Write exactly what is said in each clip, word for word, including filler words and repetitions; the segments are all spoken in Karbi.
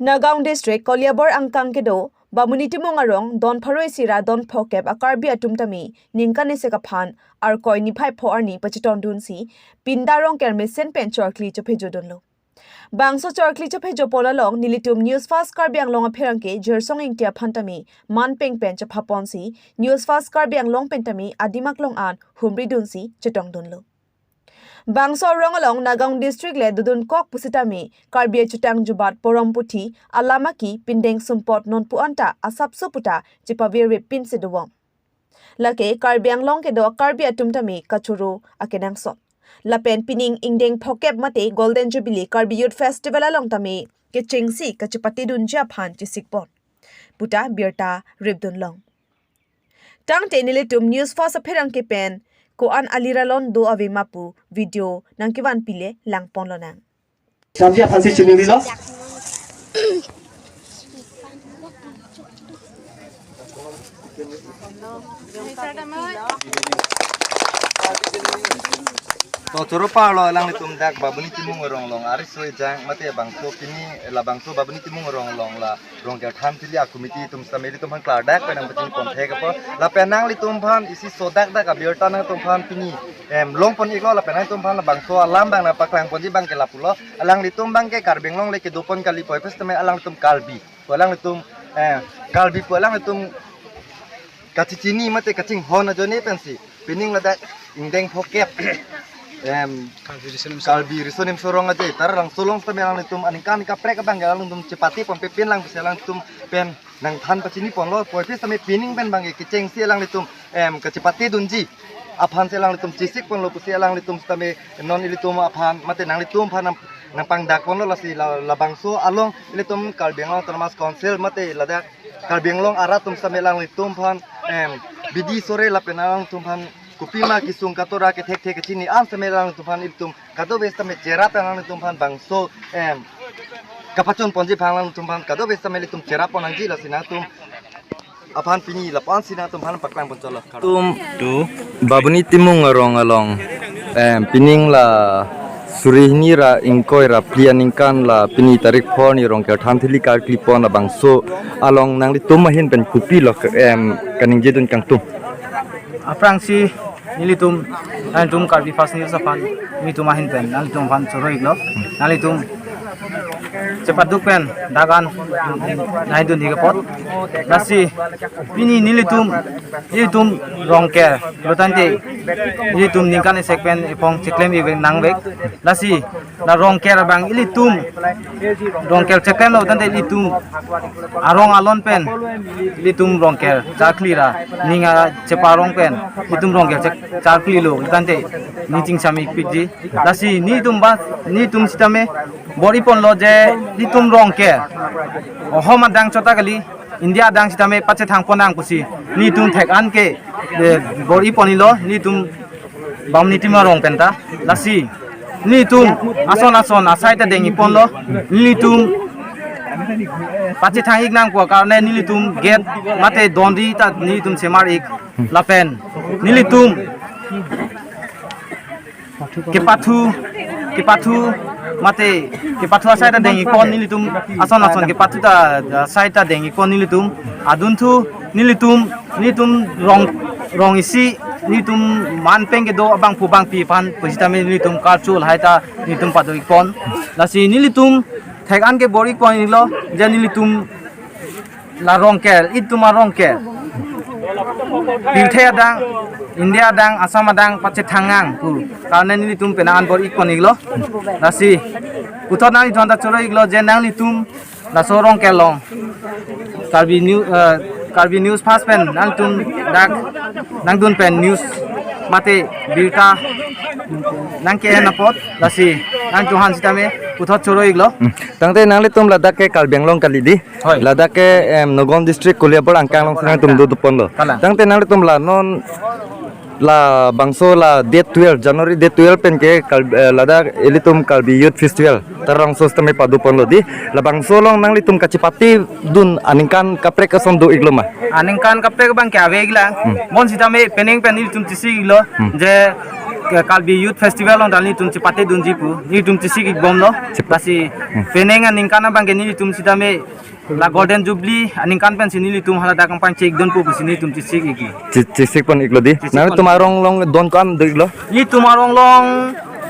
Nagaon District, Koliabor angkang kedo Bamuni Timung arong don pharo isi ra don phokep a Karbi atum tame ningkan isi aphan Arkoi niphai pho arni pachetongdunsi pinda rongker mesen pen chorkli chophejodunlo. Bangso chorkli chophejopon along nelitum News Fast Karbi Anglong apherangke Jirsong Ingti aphan tame manpeng pen chephaponsi News Fast Karbi Anglong pen tame adim aklong an humridunsi chetongdunlo. Bangso arong along Nagaon District le dodunkok pusitame Karbi achutang jubat porom puthi alam aki pindeng sumpot nonpu anta asapso puta chepavirvepinsi dovong. Lake Karbi Anglong kedo Karbi atum tame kachoro akenangsot. Lapen pining ingdeng phokep mate Golden Jubilee Karbi Youth Festival along tame kechengsi kachepatedunji aphan chesikpon puta birta ripdunlong. Tangte nelitum News Fast apherangke pen ko-an aliralon do ave ma pu video nangkevanpi le langponlonang. Damji aphansi choningri lo. To choro parlo alanglitum dak Bamuni Timung arong along ariso ejang mate bangso pini labangso Bamuni Timung arong along la rongker than thili a committee atum sitame ilitum aphan klardak pen nangpachinipon thek apot. Lapen nanglitum aphan isi sodak dak abirta nangtum aphan pini em longpon iklo lapen nangtum aphan labangso alam abang nangpaklangponji abangke lapulo. Alanglitum abangke Karbi Anglong le kedopon kali puvoiphit sitame alanglitum Karbi pu alanglitum eh Karbi pu alanglitum kachechini mate kachinghon ajoine pensi pining ladak ingdeng phokep em Karbi Riso Nimso Rong Aje Taralangso along sitame alanglitum aningkan kaprek abangke alanglitum chepatepon pepin lang pusi alanglitum pen nangthan pachiniponlo puvoiphit sitame pining pen abangke kechengsi alanglitum em kachepatedunji aphansi alanglitum chesikponlo pusi alanglitum sitame non ilitum aphan mate nanglitum aphan nang nangpangdakponlo lasi la labangso along ilitum Karbi Anglong Autonomous Council mate ladak Karbi Anglong arat atum sitame alanglitum aphan em bidi sore lapen alanglitum aphan kopima kesung katora kethekthek kechini an sitame alanglitum aphan ilitum kadokave sitame cherap alanglitum aphan bangso em kapachunponji aphan alanglitum aphan kadokave sitame ilitum cherappon nangji lasi nangtum aphan pini lapu-ansi nangtum aphan paklangpon cholo. Tum tu Bamuni Timung arong along em pining la suri hini ra ingkoi ra phli aningkan la pini tarik pho arni rongker than thili karklipon labangso along nanglitum ahin pen kopilo ke- em kaningjedun kangtung. Aphrangsi nelitum, nangtum Karbi Fast News aphan, nelitum ahin pen, nangtum aphan choro iklo, nelitum chepaduk pen dak an nangdun ik apot. Lasi pini nelitum, nelitum rongker lo tangte nelitum ningkan isi pen ephong cheklem ik nangvek. Lasi la rongker abang ilitum rongker cheklem lo tangte ilitum arong alon pen ilitum rongker charkli ra ning a cheparong pen ilitum rongker chek- charkli lo tangte ning chingsam ikpikji. Lasi nelitum ba nelitum sitame bor-iponlo je nelitum rongker ohom adang chota kali, India adang sitame pachethangpon nang pusi nelitum thek an ke eh, bor-iponlo nelitum Bamuni Timung arong penta. Lasi nelitum ason ason asai ta deng-iponlo, nelitum pachethang ik nangpo karne nelitum gate mate dondri ta nelitum semar ik lapen nelitum kepathu kepathu mate kepathu asai ta deng-ikpon nelitum ason ason kepathu ta asai ta deng-ikpon nelitum adunthu nelitum nelitum rong rong isi nelitum manpeng kedo abangphu bangpi aphan pusitame nelitum karcho lahai ta nelitum pado-ikpon. Lasi nelitum thek an ke bor-ikponlo je nelitum la rongker, itum arongker pirthe adang, India adang, Assam adang pachethang nang pu karne nelitum pena an bor-ikpon iklo. Lasi puthot nanglitum ta choro iklo je nanglitum laso rongker along Karbi News, eh, Karbi News Fast pen nangtum dak nangdun pen news mate birta nangke-en apot lasi nangtum aphan sitame puthot choro iklo. Hmm. Tangte nanglitum ladak ke Karbi Anglong kali di. Hoi. Ladak ke em Nagaon District Koliabor angkang along nangtum doponlo. Kalang. Tangte nanglitum la non labangso la date twelve, January date twelve pen ke Kar- eh, ladak ilitum Karbi Youth Festival Taralangso sitame padoponlo di. Labangso along nanglitum kachepatedun aningkan kaprek ason do iklo ma? Aningkan kaprek abangke ave iklang. Hmm. Bonsitame penang pen ilitum chisi iklo. Hmm. Je Karbi Youth Festival along ta nelitum chepatedunji pu, nelitum chesik-ik bomlo. Lasi penang aningkan abangke nelitum sitame la Golden Jubilee aningkan pensi nelitum haladak angpang chekdunpo pusi nelitum chesik-ikji. Che-, chesikpon-iklo dei. Chesikpon. Nangtum arong along don ko-an do-iklo? Nelitum arong along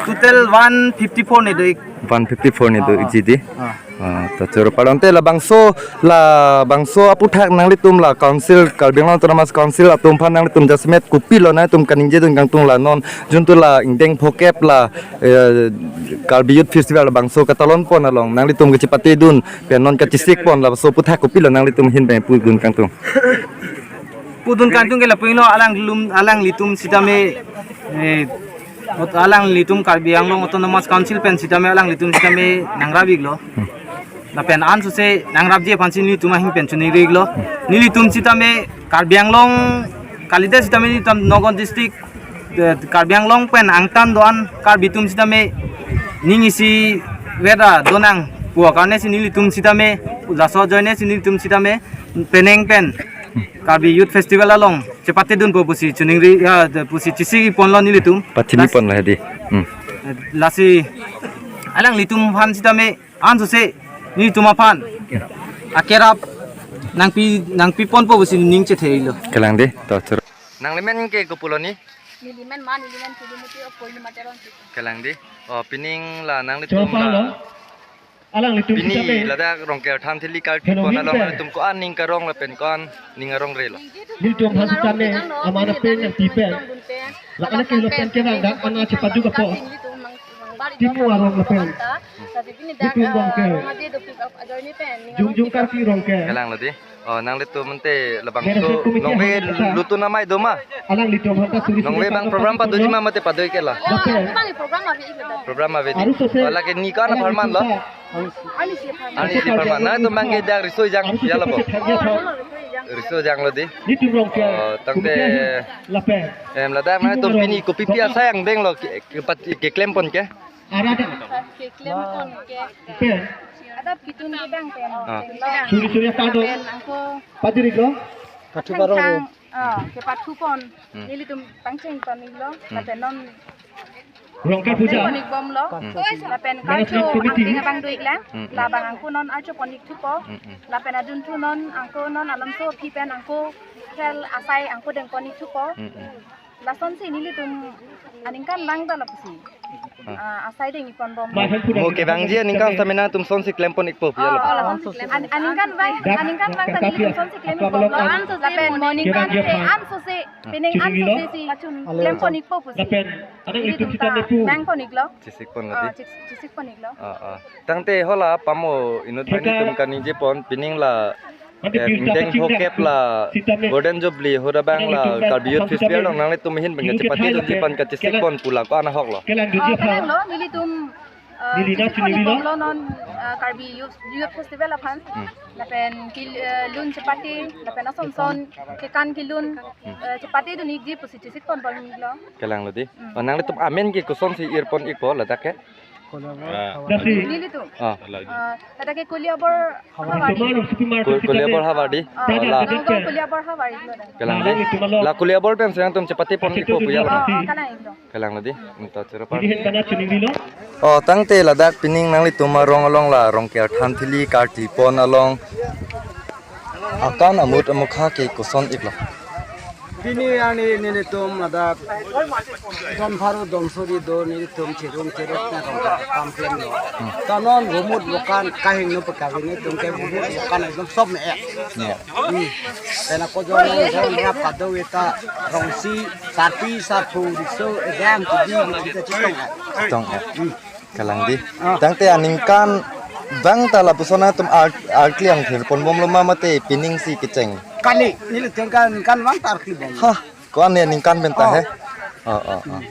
total one fifty-four ne do-ik. One fifty-four ne do-ik. Ah, ah. Ji dei. Ah. Ah, ta choro pardon te labangso, labangso aputhak nanglitum la council, Karbi Anglong Autonomous Council atum aphan nanglitum jasemet kopilo nangtum kaningjedun kangtung la non jun tu la ingdeng phokep la, eh, Karbi Youth Festival labangso katalonpon along nanglitum kachepatedun pen non kachesikpon labangso aputhak kopilo nanglitum ahin pen pudun kangtung? Pudun kangtung ke lapu-iklo, alanglum, alanglitum sitame, eh, ot-, alanglitum Karbi Anglong Autonomous Council pen sitame alanglitum sitame nangrap-iklo. Lapen ansose nangrapji aphansi nelitum ahin pen choningri-iklo. Nelitum sitame Karbi Anglong kalidet sitame nelitum Nagaon District, eh, Karbi Anglong pen angtan do-an Karbi atum sitame ning isivet ra donang pu akarne si nelitum sitame laso ajoine si nelitum sitame penang pen Karbi Youth Festival along chepatedunpo pusi choningri, ya, de, pusi chesik-ikponlo nelitum. Pathini pon la dei. Hmm. Lasi alanglitum aphan sitame ansose nelitum aphan akerap nangpi, nangpiponpo pusi ning chetheilo. Kalang dei, to choro. Nanglimen ke kopulo ni? Nelimen ma, nelimen Pilimuti o Purnima Teron si. Kalang dei. Oh, pining la nanglitum la. Alanglitum pini sitame ladak Rongker Thanthili kartipon along nelitum ko-an ning karong lapen ko-an ning arong relo? Nelitum aphan sitame aman apen nangpi pen. La anak ke lapen ke nang dak ana chepaduk apot. Timu arong lapen. Nelitum Rongker. Jongjong karpi Rongker. Kalanglo dei. Oh, nanglitum ante labangso nongve lutun amei do ma? Alanglitum aphan ta suri suri. Nongve bang program padoji ma mate padoi ke la? Lapen. Bang program ave-ik lo. Program ave dei. Arusose. Oh, lake ni ko-an apharman lo? Arnisi apharman. Arnisi apharman. Nangtum bang ke dak riso ejang ya lo bo? Arusose thangya thang. Riso ejanglo dei. Nelitum Rongker. Oh, tangte. Lapen. Em, ladak nangtum pini kopi pi asai angdeng lo ke, ke pat, keklemponke? Arada. Keklemponke. Pen. Ada pitun kedang pen. Ah. Suri suri apa do? Pen angko. Pajir-iklo. Pathu parong. Thang, thang, ah, kepathupon. Hmm. Nelitum pangchengpon-iklo. Hmm. Lapen non Rongker puja. Pon-ik bomlo. Hmm. Lapen karcho angdeng abang do-iklang. Hmm, hmm. Labang angko non archopon-ik thupo. Hmm, hmm. Lapen adunthu non angko non alamso aphi pen angko khel asai angko dengpon-ik thupo. Hmm, hmm. Lasonsi nelitum aningkanvang ta lapusi. Ah. Ah, asai deng-ikpon bom. Mo kevangji aningkan sitame nangtum sonsi klempon-ikpo pu ya lo? Oh, oh, lasonsi klem. An-, aningkanvang, aningkanvang ta nelitum sonsi klem-ikpo. Lapen mo aningkan te ansose, penang ansose si klempon-ikpo pusi. Lapen nelitum ta nangpon-iklo. Chesikponlo dei. Ah, chesik-, chesikpon-iklo. Ah, ah. Tangte hala pamo inut bang nelitum kaningjepon pining la, eh, ingdeng phokep la Golden Jubilee ahut abang la Karbi Youth Festival along nanglitum ahin pen kachepatedunji pen kachesikpon pu la ko-an ahok lo? Oh, kalanglo, nelitum, eh, chesikpon-ikbomlo non, eh, Karbi Youth, Youth Festival aphan. Hmm. Lapen kil-, eh, lun chepate, lapen ason son kekan kelun, eh, chepatedun-ikji pusi chesikponbom-iklo. Kalanglo dei. Hmm. Oh, nanglitum amen ke kosonsi irpon-ikpo ladak ke? Ah. Nelitum. Ah. Ah, ladak ke Koliabor Havar. Ko-, Koliabor Havar dei. Ah, oh, la. Nagaon Koliabor Havar-iklo dak. Kalang dei. La Koliabor pen si nangtum chepatepon-ikpo pu ya lo? Oh, kalang-iklo. Kalanglo dei. Nto choro par. Oh, tangte ladak pining nanglitum arong along la Rongker Thanthili kartipon along akan amut amukha ke koson-iklo? Pini arni nelitum ladak don pharo don suri do nelitum chirum chiruk na rong kam klemlo. Hmm. Ta non bumut bukan kahingno pekavin nelitum ke bumut bukan ekdom sob me-ek. Ya. Hmm. Pena ko jon nang jon ya pado eta rongsi sarpi sarpo riso ejang kudi kita chetong-ek. Chetong-ek. Hmm. Kalang dei. Ah. Tangte aningkanvang ta lapuson nangtum ar-, arkli angthirponbomlo ma mate pining si kecheng? Kali, nelitum ke aningkanvang ta arkli bom. Hah, ko-an aningkan pen ta he? Oh, oh, oh.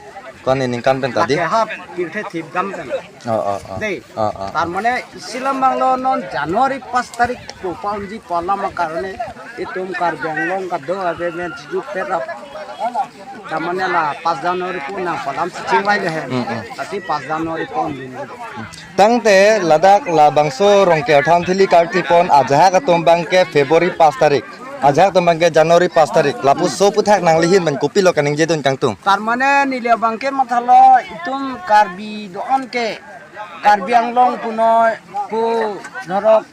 Ko-an aningkan pen ta dei? Lake hap, pirthe thip dam pen. Oh, oh, oh. Dei. Oh, oh. Tar mane isi alam abang lo non January pas tarik pu paunji pu alam akarone itum Karbi Anglong kado ave men chujuk terap. Tamane la pas January pu nang pu alam si chingvai le he. Mm, mm. Lasi pas January pu un din. Tangte ladak labangso Rongker Thanthili kartipon ajahak atum abang ke February pas tarik. Ajahak atum abangke January pas tarik. Lapuson aputhak nangli ahin pen kopilo kaningjedun kangtung? Tarmane neli abangke mathalo itum Karbi do-an ke, Karbi Anglong punoi pu, dhorok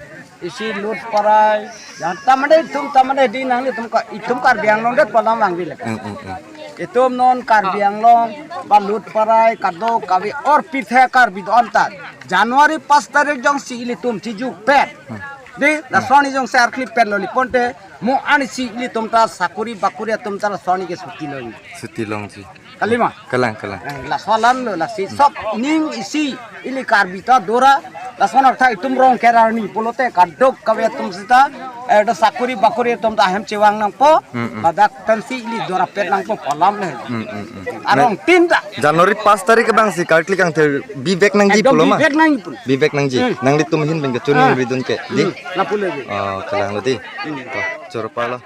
isi Lutparai. Ya, tarmane itum, tarmane di nanglitum ka, itum Karbi Anglong det pu alam vangvek le. Hmm, hmm, hmm. Itum non Karbi Anglong, ba Lutparai, kadokave orpithe Karbi do-an ta January pas tarik jongsi ilitum chijupet. Hmm. Di, lason arni jongsi arklipet lo liponte, mo ansi ilitum ta sakori bakori atum ta lason arni ke chuti lo. Chuti longji. Kalima? Kalang, kalang. Eh, laso alam lo, lasi sop ning isi ili Karbi ta dora, lason arta itum rong kerarni pulote kadokave atum sita, eh, do sakori bakori atum ta ahem chevang nangpo, Hmm, hmm. Ladak pensi ili dorapet nangpo pu alam le. Hmm, hmm, hmm. Arongtin ta. January pas tarik abangsi karkli kangthir bivek nangji Ekdom pulo ma? Bivek nangji pulo. Bivek nangji. Hmm. Nanglitum ahin pen kachoningri dun ke, di? Hmm, lapu le di. Oh, kalanglo di. Hmm. To, choro parlo.